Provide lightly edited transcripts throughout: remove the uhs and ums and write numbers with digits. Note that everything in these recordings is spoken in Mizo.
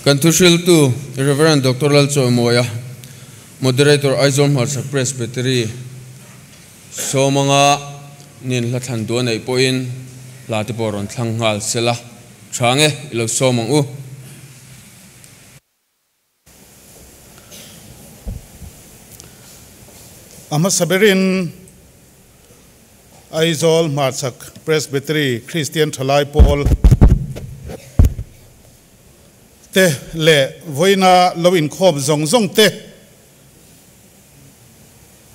Kan thuhriltu Rev. Doctor Lalchawimawia, Moderator Aizawl Hmarchhak Presbytery Sawmanga nin hla thlan duh a neih pawhin hla te pawh rawn thlang nghal sela tha nge i lo sawm ang u. A hmasa berin Aizawl Hmarchhak Presbytery Kristian Thalai Pawl te leh vawiina lo inkhawm zawng zawng te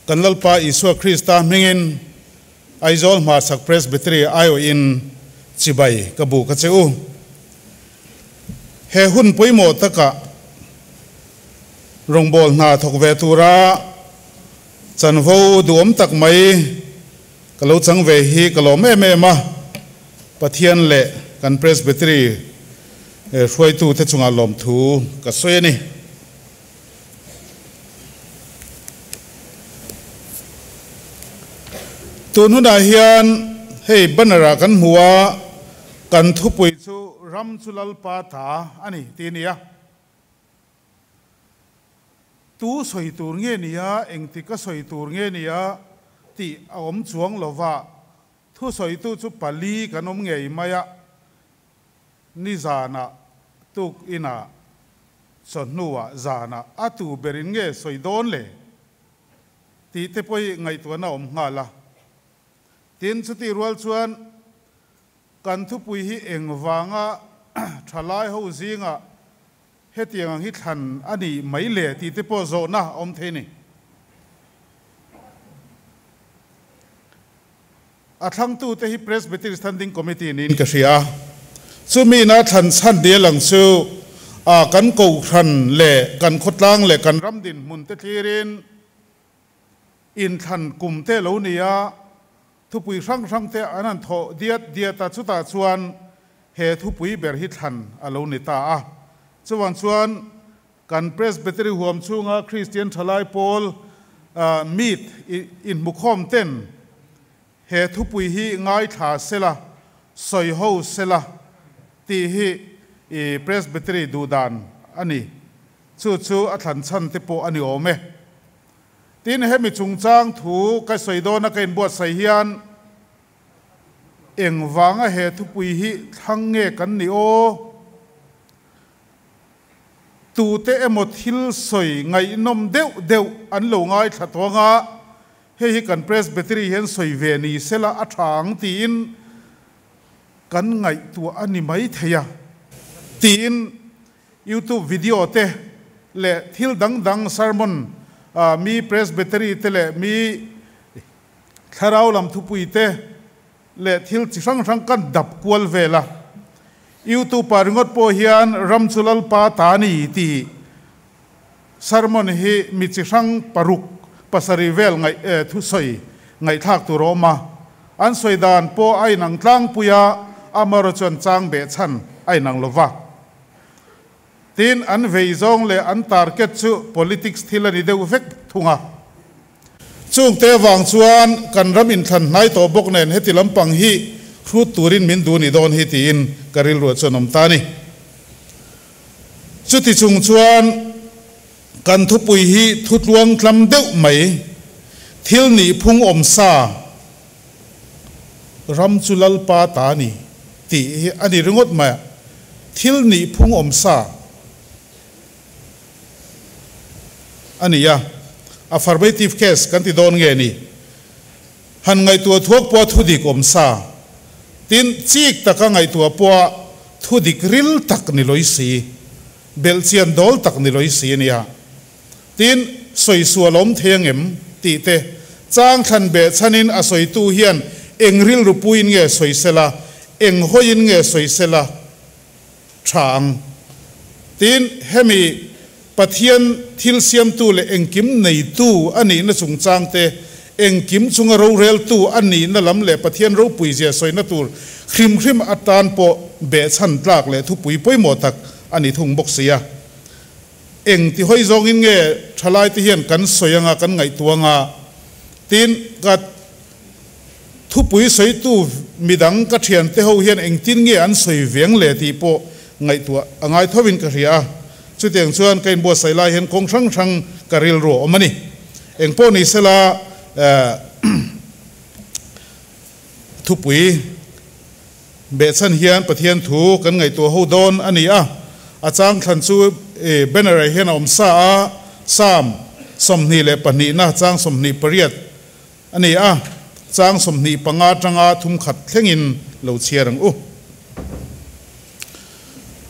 kan Lalpa Isua Krista hmingin Aizawl Hmarchhak Presbytery aiawhin chibai ka buk a che u. He hun pawimawh takah rawngbâwl hna thawk ve tura chanvo duhawm tak mai ka lo chang ve hi ka lawm em em a, Pathian leh kan Presbytery hruaitute chungah lawmthu ka sawi a ni. Tun hunah hian hei banner ah kan hmu a, kan thupui chu Ram chu Lalpa ta a ni tih a ni a. Tu sawi tur nge nia, engtik a sawi tur nge nia tih a awm chuang lova, thusawitu chu pali kan awm ngei mai a. Nizanah tuk inah chawhnuah zanah a tu berin nge sawi dawn le? Tih te pawh hi ngaihtuahna a awm nghal a. Tin, chutih rual chuan kan thupui hi engvanga thalai ho zingah hetiang ang hi thlan a nih mai le tih te pawh zawhna a awm thei a ni. A thlangtute hi Presbytery Standing Committee niin ka hria. Chumi ina thlan chhan dial ang chu a kan kohhran leh kan khawtlang leh kan ram dinhmun te thlirin inthlan kum te lo ni a, thupui hrang hrang te an han thawh diat diat a, chutah chuan he thupui ber hi thlan a lo ni ta a. Chuvang chuan kan Presbytery huam chhunga Kristian thalai pawl meet inhmukhawm ten he thupui hi ngaithla sela, sawi ho sela tih hi i Presbytery duhdan a ni. Chu chu a thlan chhan te pawh a ni awm e. Tin, hemi chungchang thu ka sawi dawna ka inbuatsaih hian engvanga he thupui hi thlang nge kan ni aw? Tute emaw thil sawi ngaihnawm deuh deuh an lo ngaithla tawng a, hei hi kan Presbytery hian sawi ve ni sela a tha ang tiin kan ngaihtuah a ni mai thei a, tiin YouTube video te leh thil dang dang sermon mi Presbytery te leh mi thlarau lam thupui te leh thil chi hrang hrang kan dap kual vel a. YouTube ah ringawt pawh hian Ram chu Lalpa ta ni tih sermon hi mi chi hrang paruk pasarih vel ngaih eh thusawi ngaihthlak tur a awm a. An sawi dan pawh a inang tlangpui a, amaherawh chuan chang beh chhan a inang lo va. Tin, an vei zawng leh an target chu politics thil a ni deuh vek thung a. Chungte avang chuan kan ram inthlan hnai tawh bawk nen heti lampang hi hrut turin min duh ni dawn hi tiin ka rilruah chuan awm ta a ni. Chuti chung chuan kan thupui hi thutluang tlam deuh mai, thil nih phung awm sa, ram chu Lalpa ta a ni tih hi a ni ringawt mai a, thil nih phung awm sa. A ni a, affirmative case kan ti dawn nge ni? Han ngaihtuah thuak pawha thu dik awm sa, tin chik taka ngaihtuah pawha thu dik ril tak ni lawih si, belhchian dawl tak ni lawih si a nia. Tin, sawi sual awm thei angem tih te, chang thlan beh chhanin a sawitu hian eng rilru puiin nge sawi sela, eng hawiin nge sawi sela, tha ang. Tin, hemi Pathian thil siamtu leh engkim neitu a nihna chungchang te, engkim chunga roreltu a nihna lam leh Pathian ropuizia sawina tur hrim hrim atan pawh behchhan tlak leh thupui pawimawh tak a ni thung bawk si a. Eng ti hawi zawngin nge thalaite hian kan sawi anga kan ngaihtuah anga? Tin, ka. Thupui sawitu midang ka thiante ho hian engtin nge an sawi veng le tih pawh ngaihtuah a ngai thovin ka hria a. Chutiang chuan ka inbuatsaih lai hian kawng hrang hrang ka rilru a awm a ni. Eng pawh ni sela thupui behchhan hian Pathian thu kan ngaihtuah ho dawn a ni a. A chang thlan chu banner ah hian a awm sa a, Psalm 22 na chang 28 a ni a, chang 25 atanga 31 thlengin lo chhiar ang u.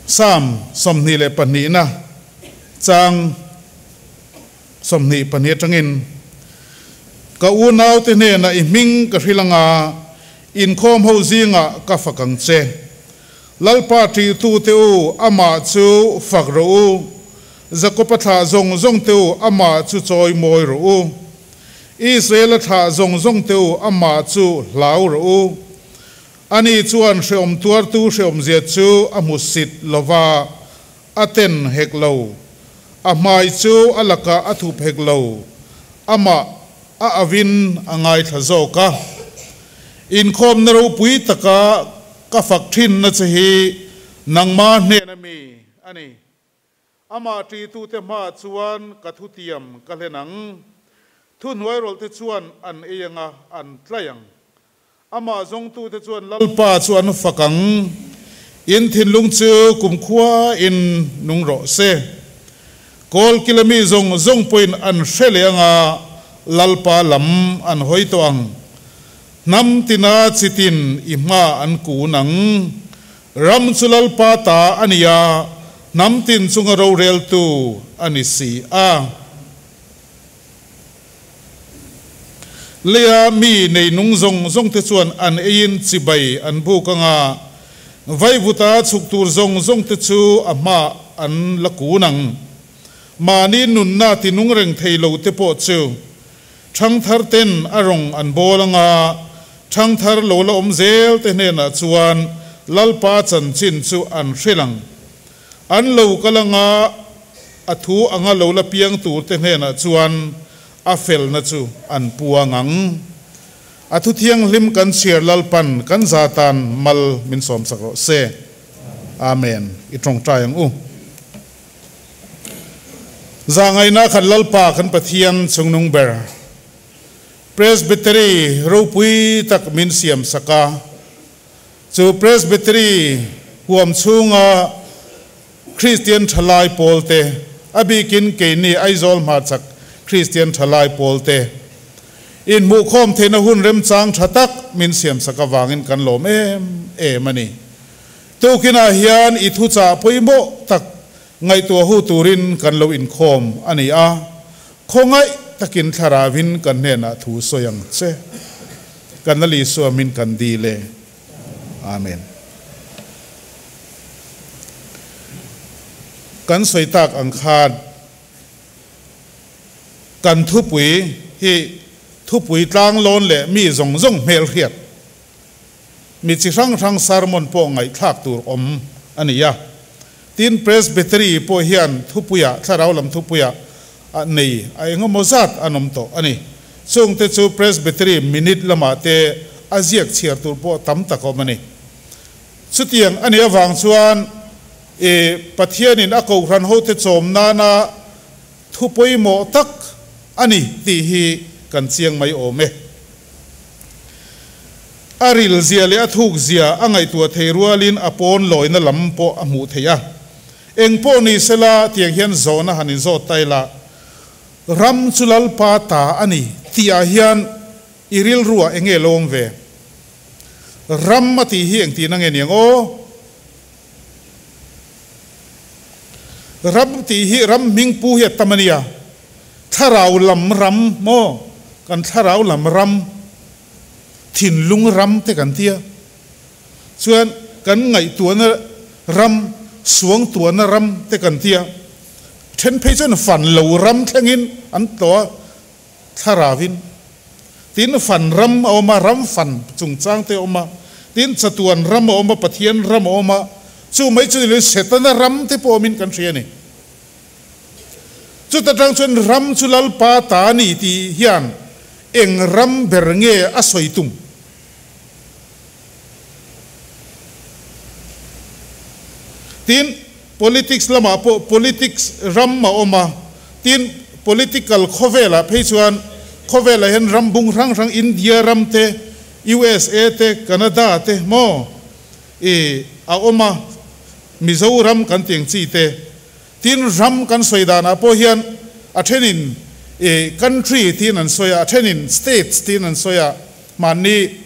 Psalm 22 na chang 22 atangin, Ka unaute hnenah i hming ka hrilh anga, inkhawm ho zingah ka fak ang che. Lalpa ṭihtute u, amah chu fak rawh u. Jakob-a thlah zawng zawngte u, amah chu chawi mawi rawh u. Israel-a thlah zawng zawngte u, amah chu hlau rawh u. Ani chuan hrehawm tuartu hrehawmzia chu a hmusit lo va, a ten hek lo. A hmai chu a lakah a thup hek lo, amah a avin a ngaithla zawk a. Inkhawmna ropui taka ka fak thinna che hi nangma hnena mi a ni. Amah ṭitute hmaah chuan ka thutiam ka hlen ang. Thuhnuairawlhte chuan an ei anga an tlai ang. Amah zawngtute chuan Lalpa chu an fak ang. In thinlung chu kumkhua in nung rawh se. Kawlkila mi zawng zawng pawhin an hre leh anga Lalpa lam an hawi tawh ang. Hnam tina chitin i hma an kun ang. Ram chu Lalpa ta a ni a, hnam tin chunga roreltu a ni si a. Leia mi nei nung zawng zawngte chuan an eiin chibai an buk anga, vaivuta chhuk tur zawng zawngte chu a hmaah an la kun ang. Mahni nunna ti nung reng thei lo te pawh chu Ṭhangthar ten a rawng an bawl anga, ṭhangthar lo la awm zel te hnenah chuan Lalpa chanchin chu an hrilh ang. An lo kal anga a thu anga lo la piang tur te hnenah chuan a felna chu an puang ang. A thu thianghlim kan chhiar Lalpan kan zatan mal min sawmsak rawh se. Amen. I tawngtai ang u. Zahngaihna khat Lalpa kan Pathian chungnung ber, Presbytery ropui tak min siam sak a, chu Presbytery huam chhunga Kristian thalai pawlte, a bikin keini Aizawl hmarchhak Kristian thalai pawlte inhmuhkhawm theihna hun remchang tha tak min siam sak avangin kan lawm em em a ni. Tukinah hian i thuchah pawimawh tak ngaihtuah hu turin kan lo inkhawm a ni a, khawngaih takin thlarauin kan hnenah thu sawi ang che. Kan Lal Isua min kan dil e. Amen. Kan sawi tak ang khan kan thupui hi thupui tlanglawn leh mi zawng zawng hmelhriat. Mi chi hrang hrang sermon pawh ngaihthlak tur awm a ni a. Tin, Presbytery pawh hian thupuiah, thlarau lam thupuiah a nei a eng emaw zat an awm tawh a ni. Chungte chu Presbytery minute lamah te a ziak chhiar tur pawh tam tak a awm a ni. Chutiang a nih avang chuan i Pathianin a kohhran hote chawm nana thu pawimawh tak a ni tih hi kan chiang mai awm e. A ril zia leh a thuk zia a ngaihtuah thei rualin a pawn lawina lam pawh a hmuh theih a. Eng pawh ni sela tiang hian zawhna han inzawt ta ila, Ram chu Lalpa ta a ni tihah hian i rilruah eng nge lo awm ve? Ram a tih hi engtin a nge niang aw? Ram tih hi ram hming pu hi a tam a nia. Thlarau lam ram maw? Kan thlarau lam ram, thinlung ram te kan tia. Chuan kan ngaihtuahna ram, suangtuahna ram te kan tia. Then phei chuan fan lo ram thlengin an tlawh a, thlarauvin. Tin, fan ram a awm a, ram fan chungchang te a awm a. Tin, chatuan ram a awm a, Pathian ram a awm a. Chu mai chu ni loin Setana ram te pawh awmin kan hria a ni. Chuta tang chuan ram chu Lalpa ta a ni tih hian eng ram ber nge a sawi tum? Tin, Politics lamah pawh politics ram a awm a, tin political khawvelah phei chuan khawvelah hian ram bung hrang hrang India ram te, USA te, Canada te maw i a awm a, Mizoram kan tih ang chi te. Tin ram kan sawi danah pawh hian a thenin i country tiin an sawi a, a thenin states tiin an sawi a, mahni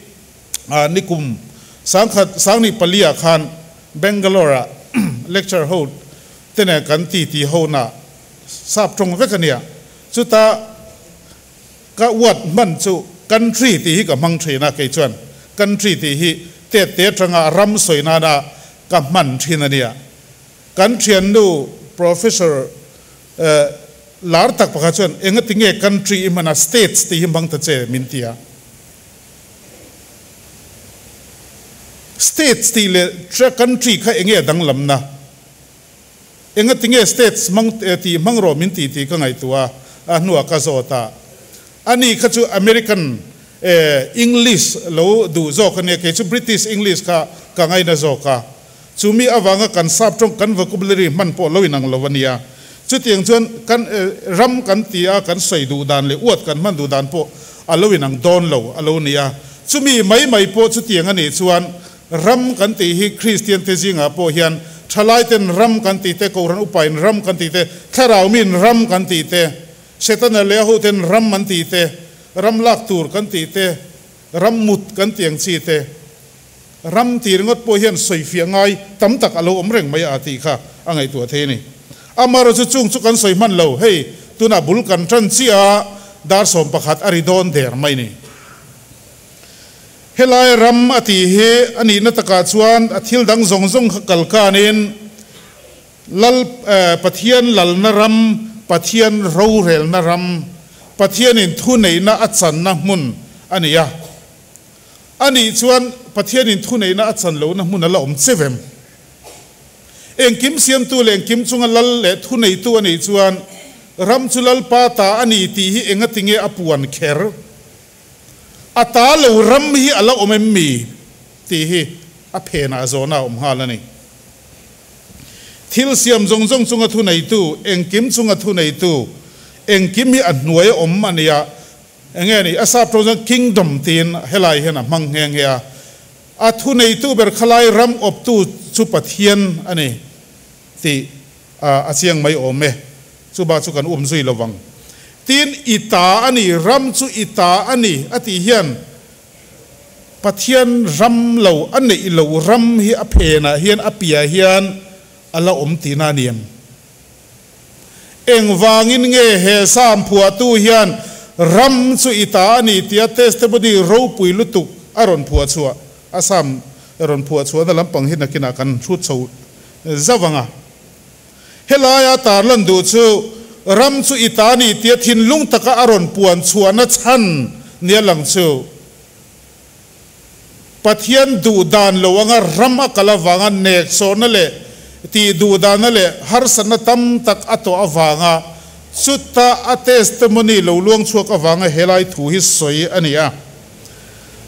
nikum sangkhat sangni pali ah khan Bangalore ah lecture ho te nen kan ti ti ho na sap tawng vek a nia, chuta ka word hman chu country tih hi ka hmang thin a, kei chuan country tih hi tet te atanga ram sawi nana ka hman thin a nia. Kan thiannu Professor lar tak pakhat chuan engati nge country i hman a states tih hi hmang ta che min ti a. States tih leh country kha enge a danglamna? Engati nge states hmang tih hmang rawh min ti tih ka ngaihtuah a, a hnuah ka zawt a. Ani kha chu American English lo duh zawk a nia, kei chu British English kha ka ngaina zawk a. Chumi avanga kan sap tawng kan vocabulary hman pawh lo inang lo a nia. Chutiang chuan kan ram kan ti a, kan sawi duh dan leh uat kan hman duh dan pawh a lo inang dawn lo a lo nia. Chumi mai mai pawh chutiang a nih chuan ram kan tih hi Kristian te zingah pawh hian thalai ten ram kan tih te, Kohhran upain ram kan tih te, thlarau min ram kan tih te, Setana leh a hoten ram an tih te, ram lak tur kan tih te, ram mut kan tih ang chi te, Ram ti ringawt pawh hian sawifiah ngai tam tak a lo awm reng mai a tih kha a ngaihtuah thei a ni. Amaherawhchu chu chung chu kan sawi hman lo, hei tunah bul kan tan chiah a, dar 11 a ri dawn der mai ni. Helai ram a tih hi a nihna takah chuan a thil dang zawng zawng kha kal kanin Lal Pathian lalna ram, Pathian rorelna ram, Pathianin thuneihna a channa hmun a ni a. A nih chuan Pathianin thuneihna a chan lohna hmun a la awm che vem. Engkim siamtu leh engkim chunga lal leh thuneitu a nih chuan ram chu Lalpa ta a ni tih hi engati nge a puan kher? A ta lo ram hi a la awm em mi? tih hi a phenah zawhna a awm nghal a ni. Thil siam zawng zawng chunga thuneitu, engkim chunga thuneitu, engkim hi a hnuai a awm a nia. Enge ni, a sap tawng chuan kingdom tiin helai hian a hmang nghe nghe a. A thuneitu ber khalai ram awptu chu Pathian a ni tih a chiang mai awm e. Chuba chu kan um zui lo vang. Tin, i ta a ni, ram chu i ta a ni a tih hian Pathian ram lo, a neih lo ram hi a phenah hian, a piah hian a la awm tihna a ni em? Engvangin nge he Psalm phuahtu hian ram chu i ta a ni tia testimony ropui lutuk a rawn phuah chhuah? A Psalm rawn phuah chhuahna lampang hi nakinah kan hrut chho zauh ang a. Helaia tarlan duh chu ram chu i ta a ni tia thinlung taka a rawn puan chhuahna chhan nia lang chu Pathian duh dan lo anga ram a kal avanga neksawhna leh tih duh dana leh harsatna tam tak a tawh avanga chuta a testimony lo luang chhuak avanga helai thu hi sawi a ni a.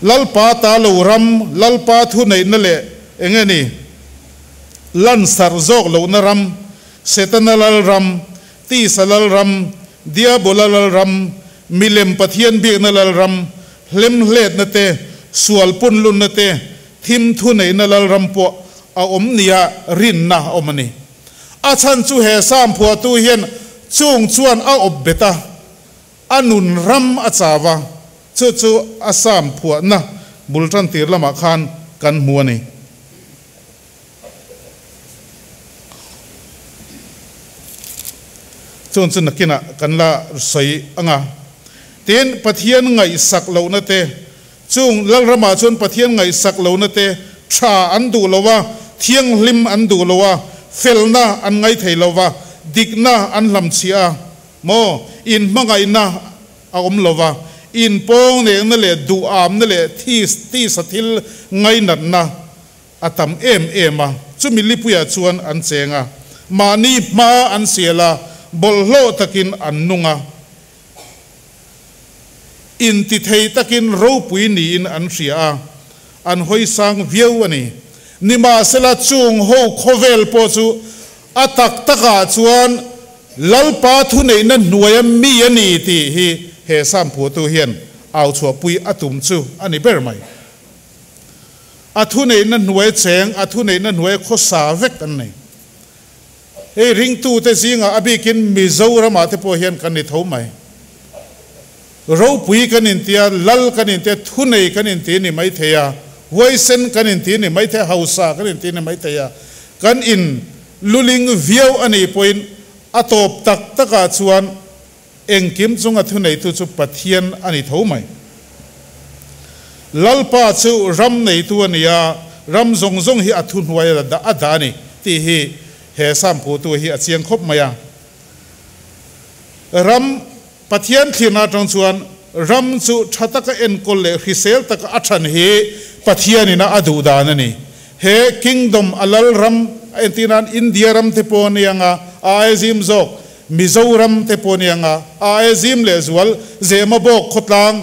Lalpa ta lo ram, Lalpa thuneihna leh eng nge ni? Lansarh zawk lohna ram, Setana lal ram, Tisa lal ram, Diabola lal ram, milem Pathian biakna lal ram, Hlemhletna te, sual punlunna te, thim thuneihna lalram pawh a awm nia rinna a awm a ni. A chhan chu he Psalm phuahtu hian chung chuan a awp bet a, a nun ram a chau a, chu chu a Psalm phuahna bul tan tir lamah khan kan hmu a ni. Chung chu nakinah kan la sawi ang a. Tin, Pathian ngaihsak lohna te, chung Lalramah chuan Pathian ngaihsak lohna te, tha an duh lo a, thianghlim an duh lo a, felna an ngaithei lo va, dikna an hlamchhiah a, maw, inhmangaihna a awm lo va, inpawng nekna leh duhamna leh tisa thil ngainatna A tam em em a, chumi lipuiah chuan an cheng a, mahni hma an sial a, bawlhhlawh takin an nung a, intithei takin ropui niin an hria a, an hawisang viau a ni. Nimahsela chung ho khawvel pawh chu A tak takah chuan Lalpa thuneihna hnuaia mi a ni tih hi he Sam phuahtu hian au chhuahpui a tum chu a ni ber mai. A thuneihna hnuai cheng, a thuneihna hnuaia khawsa vek an nei. Hei ringtute zingah a bikin Mizoramah te pawh hian kan ni tho mai. Ropui kan intia, lal kan intia, thunei kan inti ni maithei a, huaisen kan inti ni maithei a, hausa kan inti ni maithei a, kan in luling viau a nih pawhin a tawp tak takah chuan engkim chunga thuneitu chu Pathian a ni tho mai. Lalpa chu ram neitu a ni a, ram zawng zawng hi a thuhnuai a dah a ni tih hi he Sam phutu hi a chiang khawp mai a. Ram Pathian thlirna atang chuan ram chu tha taka enkawl leh hrisel taka a than hi Pathianin a a duh dan a ni. He Kingdom a lal ram a entir nan India ram te pawh a ni ang a, a aia zim zawk Mizoram te pawh a ni ang a, a aia zim lehzual Zemabawk khawtlang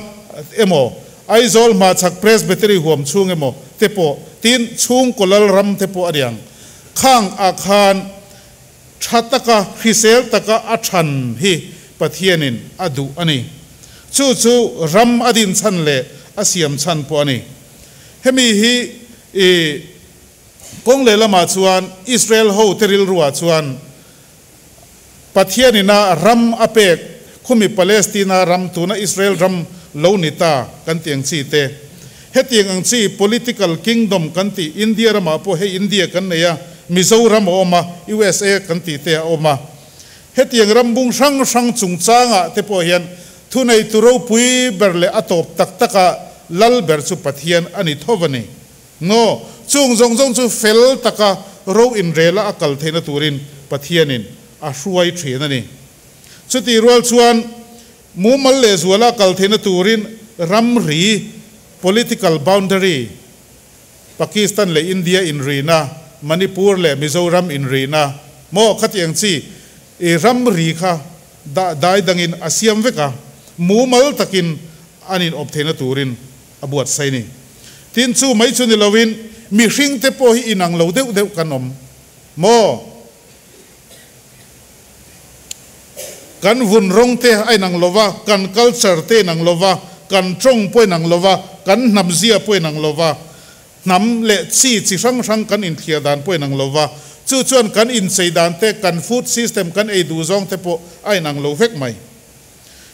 emaw, Aizawl hmachhak Presbytery huam chhung emaw te pawh, tin chhungkaw lal ram te pawh a ni ang. Khang ah khan Tha taka, hrisel taka a than hi Pathianin a duh a ni. Chu chu ram a din chhan leh a siam chhan pawh a ni. Hemi hi i kawng lehlamah chuan Israel ho te rilruah chuan Pathianina ram a pek khumi Palestina ram tuna Israel ram lo ni ta kan tih ang chi te. Hetiang ang chi political kingdom kan tih India ramah pawh hei India kan nei a, Mizoram a awm a, USA kan tih te a awm a. Hetiang ram bung hrang hrang chungchangah te pawh hian thuneitu ropui ber leh a tawp tak taka lal ber chu Pathian a ni tho va ni. Ngaw, chung zawng zawng chu fel taka ro inrela a kal theihna turin Pathianin a hruai thin a ni. Chutih rual chuan Mumal lehzuala kal theihna turin ramri, political boundary, Pakistan leh India inrina, Manipur leh Mizoram inrina maw khatiang chi i ramri kha dah dai dangin a siam vek a, mumal takin an inawp theihna turin a buatsaih ni. Tin, chu mai chu ni loin mihringte pawh hi inang lo deuh deuh kan awm maw? Kan vun rawng te a inang lo va, kan culture te inang lo va, kan tawng pawh inang lo va, kan hnam zia pawh inang lo va, hnam leh chi chi hrang hrang kan inthliar dan pawh inang lo va, chu chuan kan inchei dan te, kan food system, kan ei duh zawng te pawh a inang lo vek mai.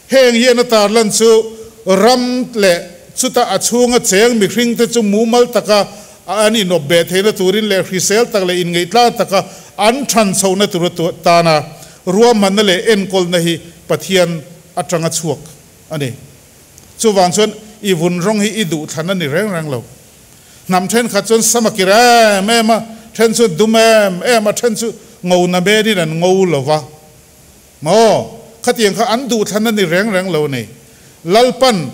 Heng hian a tarlan chu ram leh chuta a chhunga cheng mihring te chu mumal taka an inawp beh theihna turin leh hrisel tak leh inngeihtlak taka an than chhohna tur tana ruahmanna leh enkawlna hi Pathian atanga chhuak a ni. Chuvang chuan i vun rawng hi i duh thlan a ni reng reng lo. Hnam thenkhat chuan sam a kir em em a, then chu dum em em a, then chu ngo na menin an ngo lo va. Maw? Khatiang kha an duh thlan a ni reng reng lo a ni. Lalpan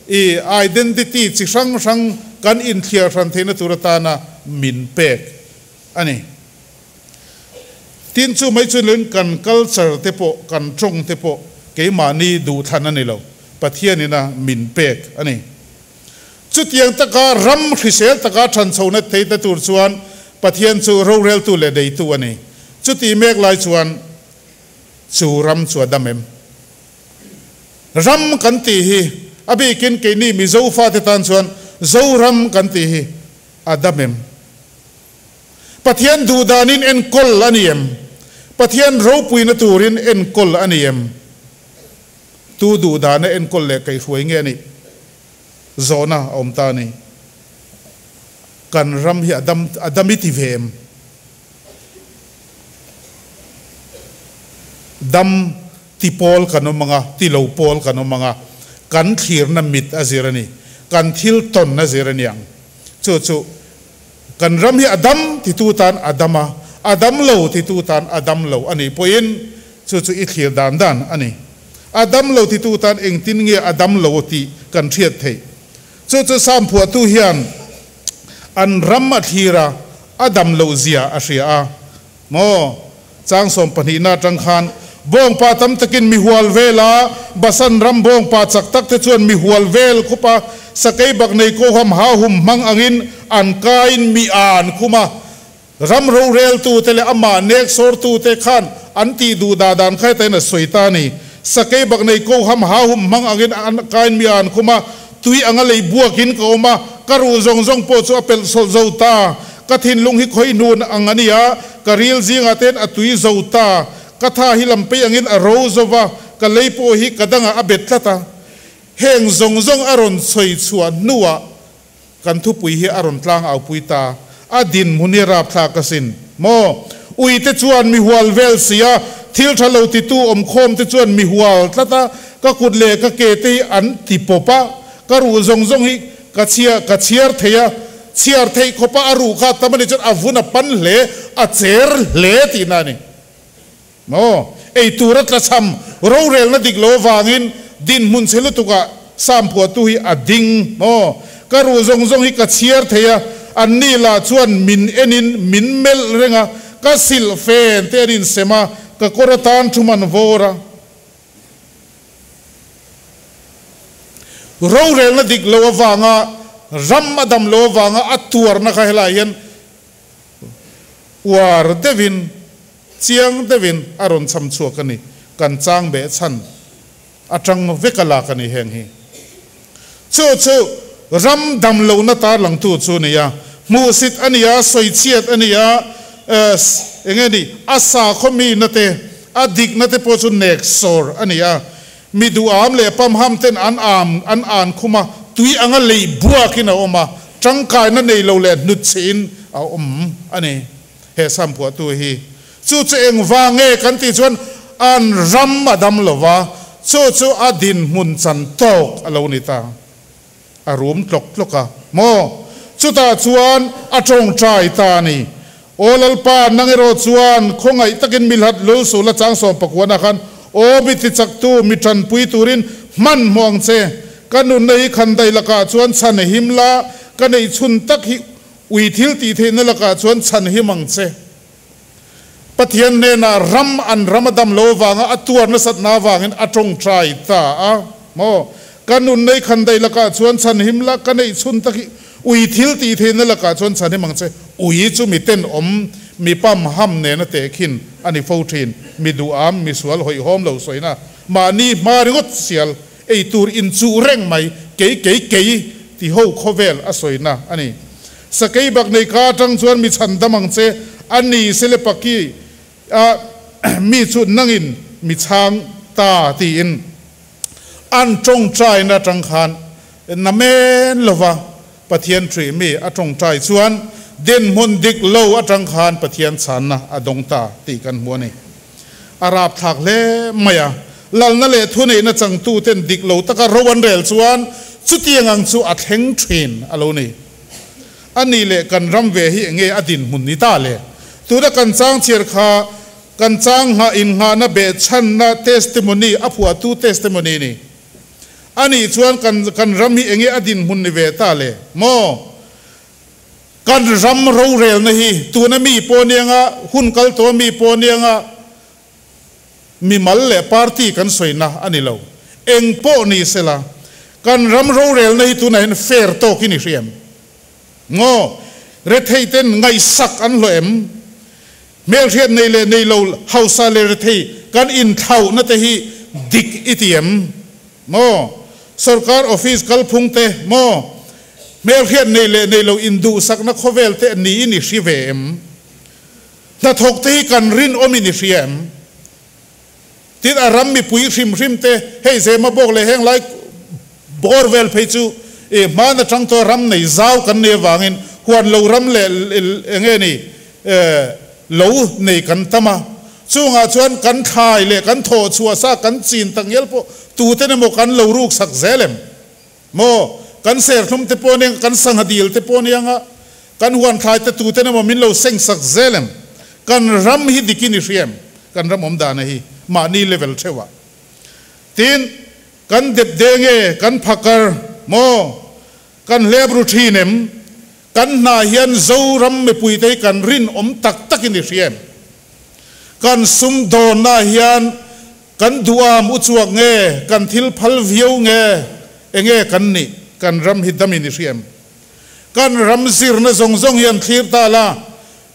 i identity chi hrang hrang kan inthliar hran theihna tur atana min pek a ni. Tin chu mai chu niloin kan culture te pawh, kan tawng te pawh keimahni duh thlan a ni lo, Pathianina min pek a ni. Chutiang taka ram hrisel taka thanchhohna theihna tur chuan Pathian chu roreltu leh neitu a ni. Chutih mek lai chuan Chu ram chu a dam em? Ram kan tih hi a bikin keini Mizo fate tan chuan Zoram kan tih hi a dam em? Pathian duhdanin enkawl a ni em? Pathian ropuina turin enkawl a ni em? Tu duhdana enkawl leh kaihhruai nge a nih? Zawhna a awm ta a ni. Kan ram hi a dam a dam i ti ve em? Dam ti pawl kan awm ang a, ti lo pawl kan awm ang a, kan thlirna mit a zir a ni, kan thil tawn a zir a ni ang. Chu chu kan ram hi a dam titu tan a dam a, a dam lo titu tan a dam lo a nih pawhin chu chu i thlir dan dan a ni. A dam lo titu tan engtin nge a dam lo tih kan hriat theih. Chu chu Sam phuahtu hian An ram a thlir a, a dam loh zia a hria a. Maw? Chang sawmpahnihna atang khan bawngpa tam takin mi hual vel a, Basan ram bawngpa chak tak te chuan mi hual vel khup a, sakei bak nei koham hahum hmang angin an kain mi a an khum a. Ram roreltute leh amah nek sawrtute khan an tih duh dah dan kha hetain a sawi ta a ni. Sakei bak nei ko ham ha hum hmang angin an kain mi a an khum a, tui anga lei buakin ka awm a, ka ruh zawng zawng pawh chu a pelh sawlh zo ta. Ka thinlung hi khawi hnun ang a ni a, ka ril zingah ten a tui zo ta. Ka tha hi lampei angin a ro zo va, ka lei pawh hi ka dangah a bet tlat a. Heng zawng zawng a rawn sawi chhuah hnuah Kan thupui hi a rawn tlang au pui ta. A dinhmun hi rapthlak asin. Maw? Ui te chuan mi hual vel si a, thil tha lo titu awm khawm te chuan mi hual tlat a, ka kut leh ka ke te hi an ti pawp a, ka ruh zawng zawng hi ka chhia ka chhiar thei a, chhiar theih khawpa a ruh kha tam a nih chuan a vun a pan hle, a cher hle tihna a ni. Maw? Ei tur a tlachham rorelna dik lo avangin dinhmun chhe lutukah Sam phuahtu hi a ding. Maw? Ka ruh zawng zawng hi ka chhiar thei a, anni lah chuan min enin min melh reng a, ka silh fen te an insem a, ka kawr atan thum an vawr a. Rorelna dik lo avanga ram a dam lo avanga a tuarna kha helaiah hian Uar deuhin, chiang deuhin a rawn cham chhuak a ni. Kan chang beh chhan atang vek a lak a ni heng hi. Chu chu ram dam lohna tarlangtu chu a ni a, hmuhsit a ni a, sawichhiat a ni a, eng nge ni, a sakhaw mihna te, a dikna te pawh chu nek sawr a ni a. Mi duham leh pamham ten an am an an khum a, tui anga lei buakin a awm a, tangkaina nei lo leh hnutchhihin a awm a ni. He sam phuahtu hi chu chu engvang nge kan tih chuan an ram a dam lo va, chu chu a dinhmun chan tawk a lo ni ta. A rum tlawk tlawk a, Maw? Chutah chuan a tawngtai ta a ni. Aw Lalpa, nang erawh chuan khawngaih takin mi hlat lul suh la chang sawm pakuanah khan aw mi tichaktu, mi tanpui turin hman hmuh ang che. Ka nunna hi khandai lakah chuan chhan him la, ka neih chhun tak hi ui thil tih theihna lakah chuan chhan him ang che. Pathian hnenah ram an ram a dam lo avanga a tuar nasatna avangin a tawngtai ta a maw? Ka nun nei khandai lakah chuan chhan him la, ka neih chhun tak hi ui thil tih theihna lakah chuan chhan him ang che. Ui chu mi tenawm, mi pam ham nena tehkhin a ni fo thin. Mi duham, mi sual hawihhawm lo sawina, mahni hma ringawt sial, ei tur inchuh reng mai, kei kei kei ti ho khawvel a sawina a ni. Sakei bak nei ka atang chuan mi chhan dam ang che, a ni sele paki a mi chu nangin mi chhang ta tiin an tawngtaina atang khan namen lova Pathian ṭih mi a tawngtai chuan dinhmun dik lo atang khan Pathian chhanna a dawng ta tih kan hmu a ni. A rapthlak hle mai a, lalna leh thuneihna changtuten dik lo taka ro an rel chuan chutiang ang chu a thleng thin a lo ni. A nih leh kan ram ve hi enge a dinhmun ni ta le? Tuna kan chang chhiar kha kan chang nghah innghahna behchhanna testimony, a phuahtu testimony ni. A nih chuan kan kan ram hi enge a dinhmun ni ve ta le? Maw? Kan ram rorelna hi tuna mi pawh anianga, hun kal tawh mi pawh anianga, mimal leh party kan sawina a ni lo. Eng pawh ni sela, kan ram rorelna hi tunah hian fair tawkin i hria em? Ngaw, rethei ten ngaihsak an hlawh em? Hmelhriat nei leh nei lo, hausa leh rethei kan inthlauhna te hi dik i ti em? Maw? Sorkar office kalphung te maw? Hmelhriat nei leh nei lo induhsakna khawvel te niin i hri ve em? Hnathawk te hi kan rinawmin i hria em? Tin, a ram mipui hrim hrim te, hei Zema bawk leh heng lai bawr vel phei chu i hman atang tawh ram nei zau kan nei avangin huan lo ram leh eng nge ni lo nei kan tam a. Chungah chuan kan thlai leh kan thawh chhuah sa kan chin tak ngial pawh tuten emaw kan lo ruk sak zel em? Maw? Kan serthlum te pawh aniang, kan sangha dil te pawh aniang a, kan huan thlai te tuten emaw min lo seng sak zel em? Kan ram hi dikin i hria em? Kan ram awm dana hi mahni level theuh ah. Tin, kan dep de nge, kan phakar maw? Kan hlep ru thin em? Kan hna hian Zoram mipuite hi kan rinawm tak takin i hria em? Kan sumdawnna hian kan duham uchuak nge, kan thil phal viau nge, enge kan nih? Kan ram hi damin i hria em? Kan ram zirna zawng zawng hi an thlir ta la.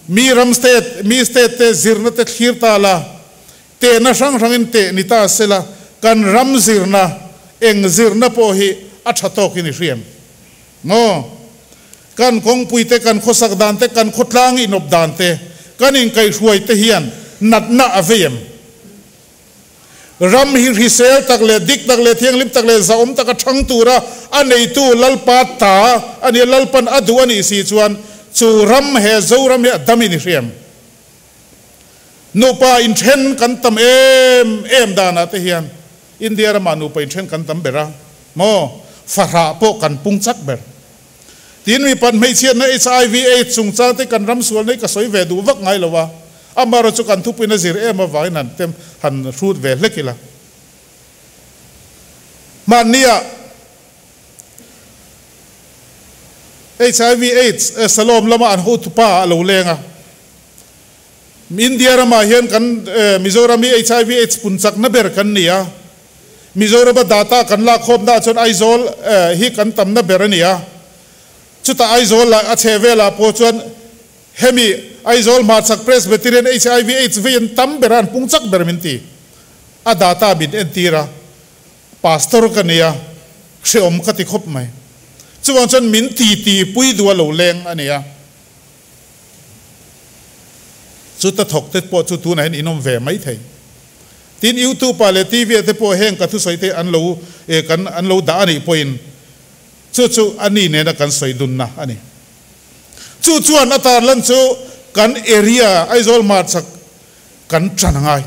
Mi ram state, mi state te zirna te thlir ta la, tehna hrang hrangin teh ni ta sela, kan ram zirna, eng zirna pawh hi a tha tawkin i hriam maw? Kan kawngpui te, kan khawsak dan te, kan khawtlang inawp dan te, kan inkaihhruai te hian natna a vei em? Ram hi hrisel tak leh dik tak leh thianghlim tak leh zahawm taka thang tura a neitu Lalpa ta a nia, Lalpan a duh a nih si chuan chu ram he Zoram hi a dam in i hriam. Nupa inthen kan tam em em danah te hian India ramah nupa inthen kan tam ber a maw? Fahrah pawh kan pung chak ber. Tin mipat hmeichhiatna HIV aids chungchang te kan ram sual nei ka sawi ve duh vak ngai lo a, amaherawh chu kan thupuiin a zir em avangin han tem han hrut ve hlek ila. Hmannia HIV aids Salom lama an hotupa a lo leng a, India ramah hian kan Mizoram hi HIV aids pun chakna ber kan ni a, Mizorama data kan lakkhawmna ah chuan Aizawl hi kan tamna ber a ni a, chutah Aizawl lah a chheh velah pawh chuan hemi Aizawl hmarchhak Presbyterian HIV aids vei an tam ber a, an pung chak ber min ti. A data min entir a, Pastor ka ni a, hrehawm ka ti khawp mai. Chuvang chuan min titi pui duh a lo leng a ni a. Chuta thawk te pawh chu tunah hian in awm ve mai thei. Tin, YouTube ah leh TV ah te pawh heng ka thusawi te an lo kan an lo dah a nih pawhin chu chu a ni nena kan sawi dunna a ni. Chu chuan a tarlan chu kan area Aizawl hmarchhak kan tan a ngai.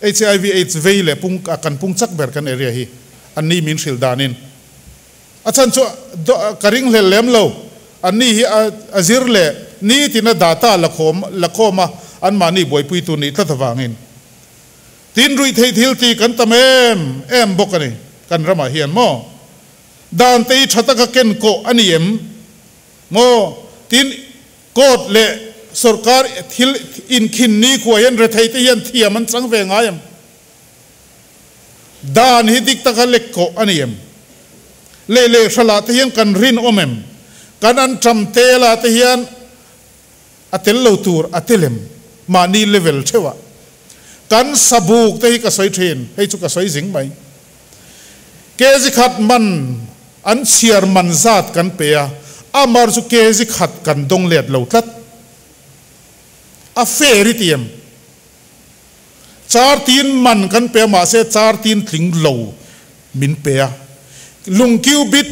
HIV aids vei leh pung kan pung chak ber kan area hi an ni min hrilh danin. A chhan chu ka ringhlel lem lo. Anni hi a zir leh nitina data la khawm la khawm a, anmahni buaipui tur nih tlat avangin. Tin, ruihtheih thil tih kan tam em em bawk a ni kan ramah hian maw? Dan te hi tha taka ken kawh a ni em maw? Tin, court leh sorkar thil inkhin nikhua hian rethei te hian thiam an chang ve ngai em? Dan hi dik taka lek kawh a ni em? Leh leh hralah te hian kan rinawm em? Kan an ṭam telah te hian a tel lo tur a tel em? Mahni level theuhah. Kan sabuk te hi ka sawi ṭhin, hei chu ka sawi zing mai. Kg khat man an chhiar man zat kan pe a, amar chu kg khat kan dawng let lo tlat. A fair i ti em? Char tin man kan pe a mahse char tin tling lo min pe a. Lung cubit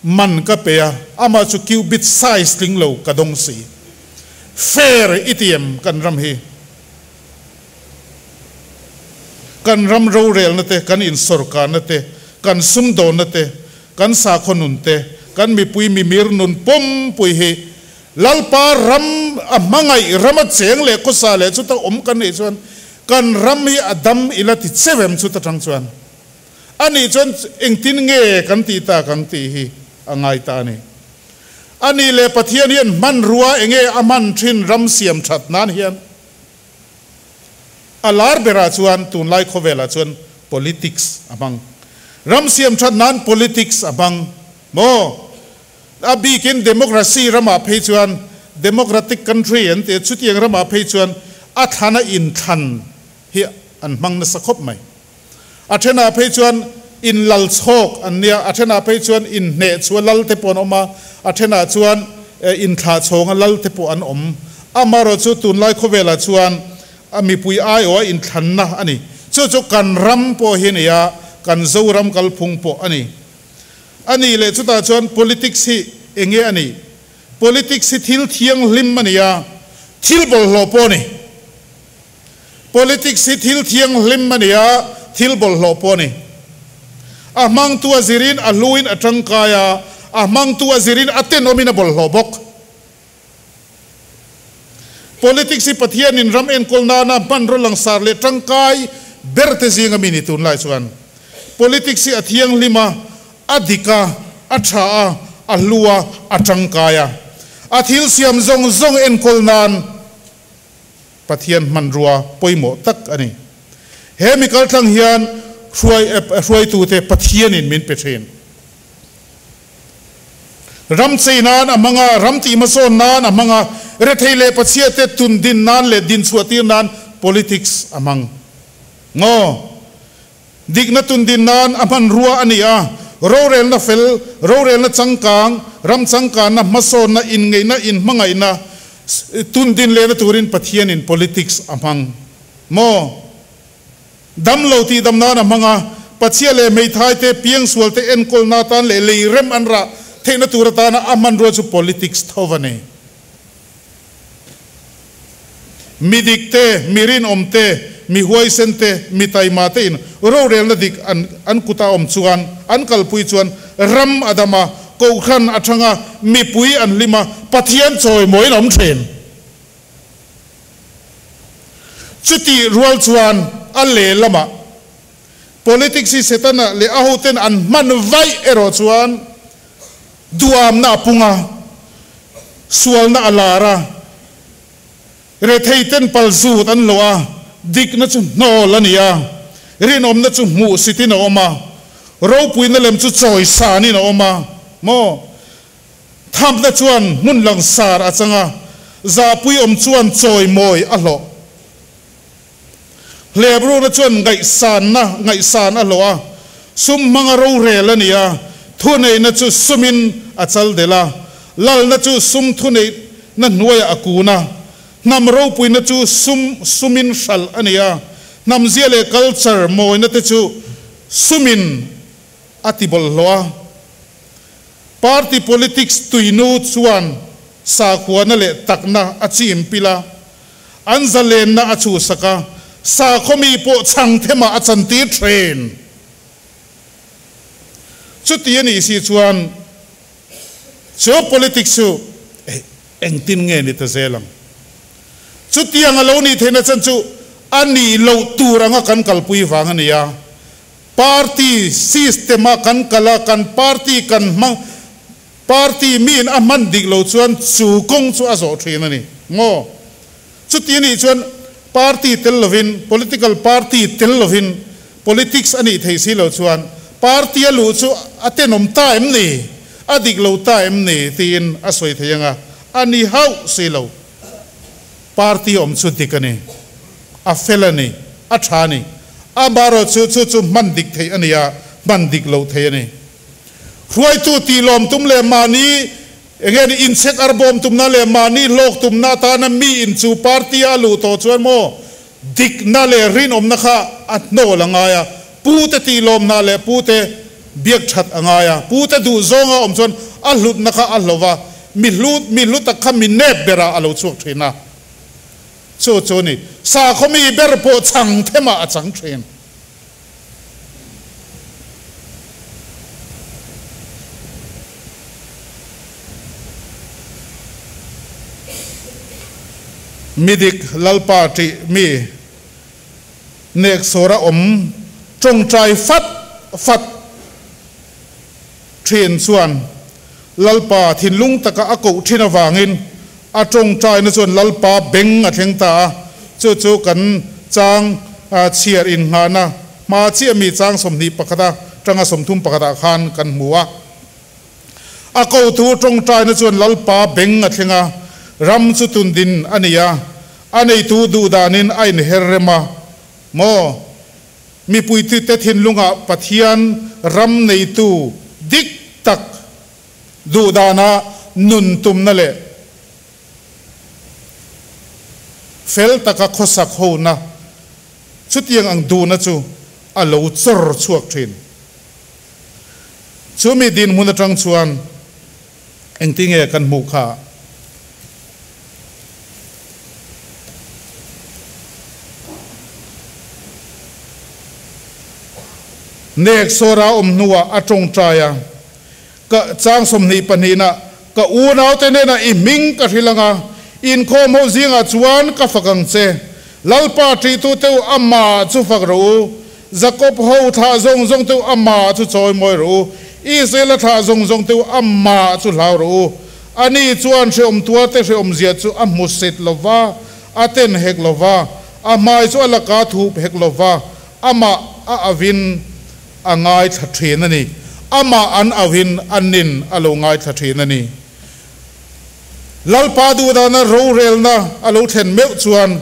man ka pe a, amah chu cubit size tling lo ka dawng si. Fair i ti em kan ram hi? Kan ram rorelna te, kan insawrkarna te, kan sumdawnna te, kan sakhaw nun te, kan mipui mimir nun pawmpui hi Lalpa ram a hmangaih ram a cheng leh khawsa leh chuta awm kan nih chuan kan ram hi a dam ila ti cheu em chuta tang chuan a nih chuan engtin nge kan tih tak ang tih hi a ngai ta a ni. A nih leh Pathian hian hmanrua enge a hman thin ram siam that nan hian a lar berah chuan tunlai khawvelah chuan politics a hmang. Ram siam that nan politics a hmang maw? A bikin democracy ramah phei chuan, democratic country an ti a, chutiang ramah phei chuan a thlana inthlan hi an hmang nasa khawp mai. A thenah phei chuan inlal chhawk an nia, a thenah phei chuan inhneh chhuah lal te pawh an awm a, a thenah chuan inthlah chhawnga lal te pawh an awm. Amaherawh chu tunlai khawvelah chuan a mipui aiawha inthlanna a ni. Chu chu kan ram pawh hi a ni a, kan Zoram kalphung pawh a ni. A nih leh chutah chuan politics hi eng nge a nih? Politics hi thil thianghlim a ni a, thil bawlhhlawh pawh a ni. Politics hi thil thianghlim a ni a, thil bawlhhlawh pawh a ni. A hmangtu a zirin a hluin a tangkai a, a hmangtu a zirin a tenawmin a bawlhhlawh bawk. Politics hi Pathianin ram enkawl nana hmanraw langsar leh tangkai ber te zinga mi ni tunlai chuan politics hi a thianghlim a, a dik a, a tha a, a hlu a, a tangkai a. A thil siam zawng zawng enkawl nan Pathian hmanrua pawimawh tak a ni. He mi kaltlang hian hruai hruaitute Pathianin min pe thin. Ram chei nan a hmang a, ram tih hmasawn nan a hmang a, Rethei leh pachhia te tun din nan leh din chhuah tir nan politics a hmang. Ngaw. Dikna tun din nan a hmanrua a ni a, rorelna fel, rorelna changkang, ram changkanna, hmasawnna, inngeihna, inhmangaihna tun din lehna turin Pathianin politics a hmang. Maw? Dam lo tih dam nan a hmang a, pachhia leh hmeithai te, piangsual te enkawlna atan leh lei rem an rah theihna tur atana a hmanrua chu politics tho a ni. Mi dik te, mi rinawm te, mi huaisen te, mi taima te in rorelna dik an an kuta awm chuan, an kalpui chuan ram a dam a, kohhran a thang a, mipui an hlim a, Pathian chawimawiin a awm thin. Chutih rual chuan a lehlamah politics hi Setana leh a hoten an hman vaih erawh chuan duamna a pung a, sualna a lar a, retheiten palzut an lo a, dikna chu hnawl a ni a, rinawmna chu hmuhsitin a awm a, ropuina lem chu chawisanin a awm a, maw? Thamna chuan hmun langsar a chang a, zahpui awm chuan chawimawi a hlawh. Hleprukna chuan ngaihsanna ngaihsan a hlawh a, sum hmanga rorel a ni a, thuneihna chu sumin a chal del a, lalna chu sum thuneihna hnuaiah a kun a, hnam ropuina chu sum sumin hralh a ni a, hnam zia leh culture mawina te chu sumin a ti bawlhhlawh a. Party politics tuinu chuan sakhuana leh takna a chim pil a, an zalenna a chhuhsak a, sakhaw mi pawh chhang themah a chantir thin. Chuti a nih si chuan chu politics chu engtin nge ni ta zel ang? Chutiang a lo nih theihna chan chu a nih loh tur anga kan kalpui vang a ni a. Party system a kan kal a, kan party kan hmang, party miin a hman dik lo chuan chu kawng chu a zawh thin a ni maw? Chuti a nih chuan party tel lovin, political party tel lovin politics a nih thei si lo chuan party a luh chu a tenawm ta em ni? A dik lo ta em ni? tiin a sawi thei ang a, a ni hauh si lo. Party awm chu dik a ni, a fel a ni, a tha a ni. Amaherawh chu chu chu hman dik theih a ni a, hman dik loh theih a ni. Hruaitu tih lawm tum leh mahni eng nge ni inchhek arbawm tumna leh mahni hlawk tumna atana mi in chu party a luh tawh chuan maw dikna leh rinawmna kha a hnawl a ngai a, pute tih lawmna leh pute biak that a ngai a, pute duh zawnga awm chuan a hlutna kha a hlo va, mi hlu mi hlu tak kha mi nep berah a lo chhuak thin a. Chu chu ni, sakhaw mi ber pawh chhang themah a chang thin. Mi dik Lalpa ṭih mi neksawra awm ṭawngṭai fat fat ṭhin chuan Lalpa thinlung taka a koh ṭhin avangin a ṭawngṭaina chuan Lalpa beng a thleng ta a, chu chu kan chang chhiar innghahna hma chiah mi chang 21 a ṭanga 31 ah khan kan hmu a. A kotu ṭawngṭaina chuan Lalpa beng a thleng a, ram chu tundin a ni a, a neitu duhdanin a inher rem a maw? Mipuitite thinlungah Pathian ram neitu dik tak duhdana nun tumna leh fel taka khawsak hona chutiang ang duhna chu a lo chawr chhuak thin. Chumi dinhmun atang chuan engtinge kan hmuh kha? Nek sawra awm hnuah a tawngtai a, Ka chang 22 na ka unaute hnenah i hming ka hrilh ang a, inkhawm ho zingah chuan ka fak ang che. Lalpa ṭihtute u amah chu fak rawh u, Jakob ho thlah zawng zawngte u amah chu chawimawi rawh u, Israela thlah zawng zawngte u amah chu hlau rawh u. Ani chuan hrehawm tuarte hrehawmzia chu a hmu set lo va, a ten hek lo va, a hmai chu a laka thup hek lo va, amah a auhin a ngaithla thin a ni. Amah an auhin a nin a lo ngaithla thin a ni. Lalpa duhdana rorelna a lo thlen meuh chuan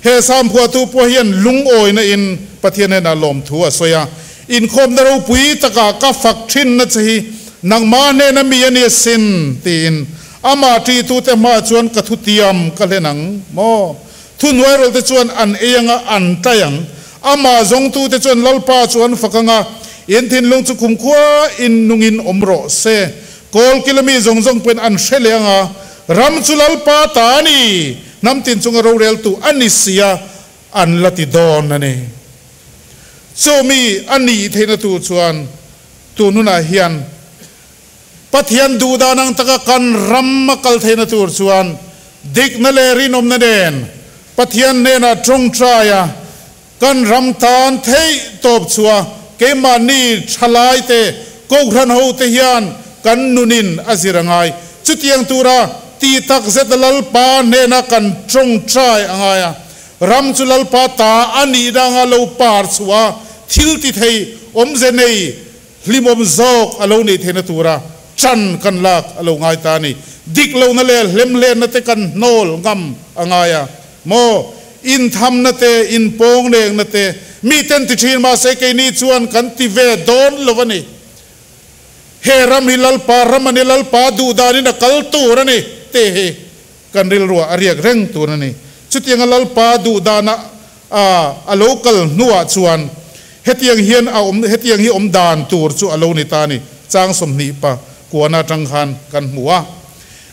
he Sam phuahtu pawh hian lungawina in Pathian hnenah lawmthu a sawi a, Inkhawmna ropui takah ka fak thinna che hi nangmah hnena mi a ni asin, tiin amah ṭihtute hmaah chuan ka thutiam ka hlen ang maw? Thuhnuairawlte chuan an ei anga an tlai ang, amah zawngtute chuan Lalpa chu an fak anga, in thinlung chu kumkhua in nungin awm rawh se. Kawl kila mi zawng zawng pawhin an hre leh anga, ram chu Lalpa ta a ni, hnam tin chunga roreltu a ni sia an la ti dawn a ni. Chu mi a nih theihna tur chuan tun hunah hian Pathian duhdan ang taka kan ram a kal theihna tur chuan dikna leh rinawmna nen Pathian hnenah tawngtaia kan ram tan theih tawp chhuah keimahni thalaite Kohhran hote hian kan nunin a zir a ngai. Chutiang tura ti takzet Lalpa hnena kan tawngtai a ngai a, ram chu Lalpa ta a nihna anga lo par chhuah a thil ti thei awmze nei Hlimawm zawk a lo neih theihna tura chan kan lak a lo ngai ta a ni. Dik lohna leh hlemhlenna te kan hnawl ngam a ngai a maw? Inthamna te, inpawnglengna te miten ti thin mahse keini chuan kan ti ve dawn lo a ni. He ram hi Lalpa ram a ni, Lalpa duh danin a kal tur a ni tih hi kan rilruah a riak reng tur a ni. Chutianga Lalpa duh dana A, a lo kal hnuah chuan hetiang hian a awm, hetiang hi awm dan tur chu a lo ni ta a ni. Chang 20 pa kuana atang khan kan hmu a.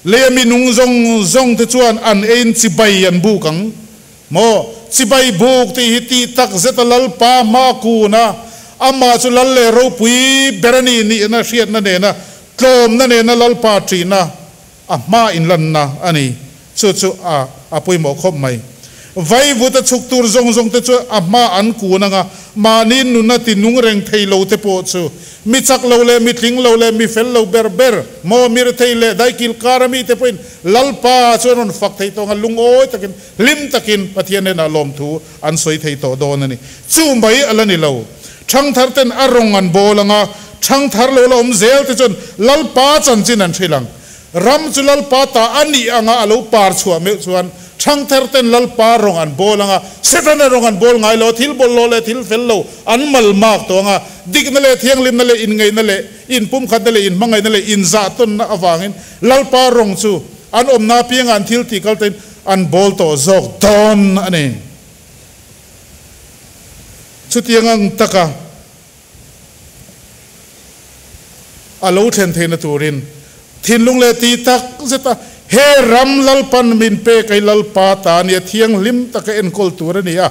Leia mi nung zawng zawng te chuan an eiin chibai an buk ang maw? Chibai buk tih hi tih tak zet a Lalpa hma kun a, amah chu Lal leh ropui ber a ni nihna hriatna nena tlawmna nena Lalpa ṭihna A hma inlanna a ni. Chu chu a a pawimawh khawp mai. Vaivut a chhuk tur zawng zawng te chu a hma an kun anga mahni nuna ti nung reng thei lo te pawh chu mi chak lo leh mi tling lo leh mi fel lo ber ber maw mi rethei leh daikil kar a mi te pawhin Lalpa chu an rawn fak thei tawh anga lungawi takin hlim takin Pathian hnenah lawmthu an sawi thei tawh dawn a ni. Chu mai a la ni lo. Thangthar ten a rawng an bawl anga thangthar lo la awm zel te chuan Lalpa chanchin an hrilh ang. Ram chu Lalpa ta a nih anga a lo par chhuah meuh chuan thangthar ten Lalpa rawng an bawl anga Setana rawng an bawl ngai lo a, thil bawlhhlawh leh thil fel lo an mal mak tawh anga dikna leh thianghlimna leh inngaihna leh inpumkhatna leh inhmangaihna leh inzahtawnna avangin Lalpa rawng chu an awmna apianga an thil tih kal tein an bawl tawh zawk dawn a ni. Chutiang ang taka a lo thlen theihna turin thinlung leh tih tak zeta he ram Lalpan min pek ai Lalpa ta nia thianghlim taka enkawl tur a ni a,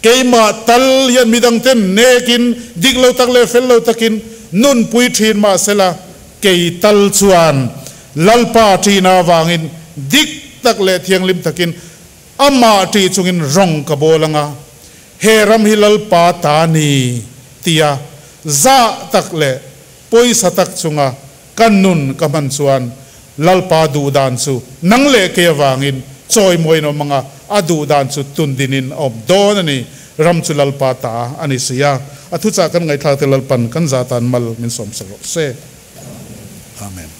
keimah tal hian midangten nekin dik lo tak leh fel lo takin nunpui thin mahsela kei tal chuan Lalpa ṭihna avangin dik tak leh thianghlim takin Amah ṭih chungin rawng ka bawl anga, he ram hi Lalpa ta ni tia zah tak leh pawisa tak chunga ka nun ka hman chuan Lalpa duh dan chu nang leh kei avangin chawimawiin awm anga, a duh dan chu tundinin a awm dawn a ni. Ram chu Lalpa ta a ni si a, a thuchah kan ngaihthlak te Lalpan kan zah tan mal min sawmsak rawh se. Amen.